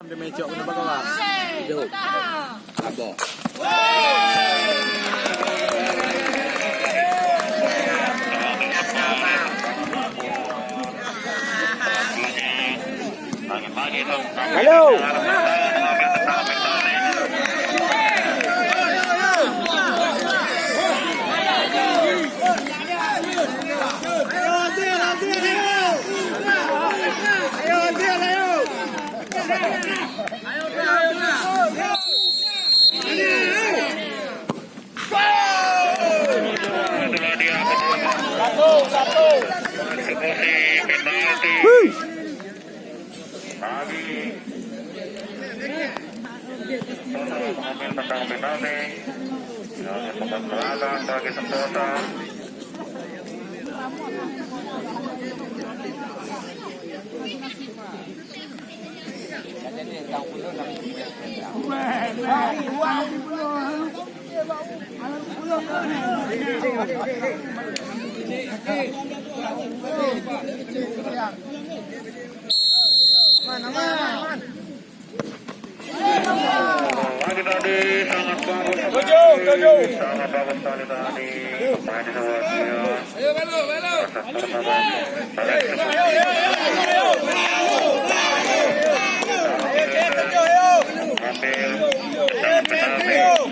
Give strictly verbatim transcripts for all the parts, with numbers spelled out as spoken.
Demi cok kena bagawa. Jauh. Abo. Halo. Pagi tadi sangat bagus. Tujuh, tujuh. Sangat bagus sekali tadi. Main di luar dia. Ayo, belok, belok. Ayo, ayo, ayo, ayo, ayo. Ambil. Ambil. Ambil.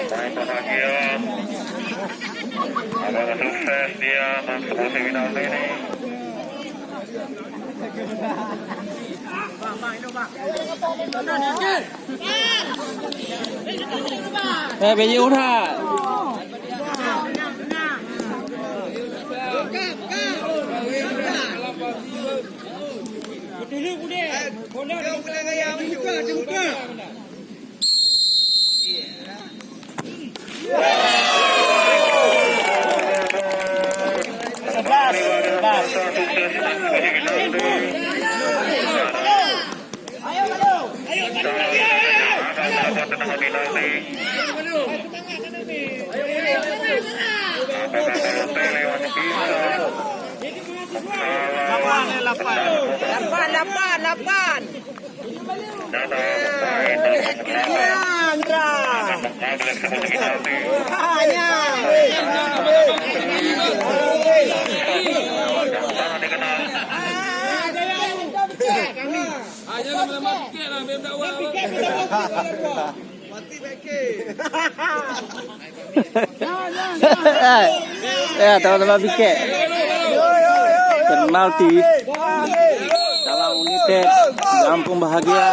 Pemain bahagia. Abang sukses dia, Bang, sebuah seminar ini. Eh, biji udah. Lapan, lapan, lapan. Iya, Indra. Hanya. Ya, teman-teman pikir. Penalti dalam United Gampong Bahagia.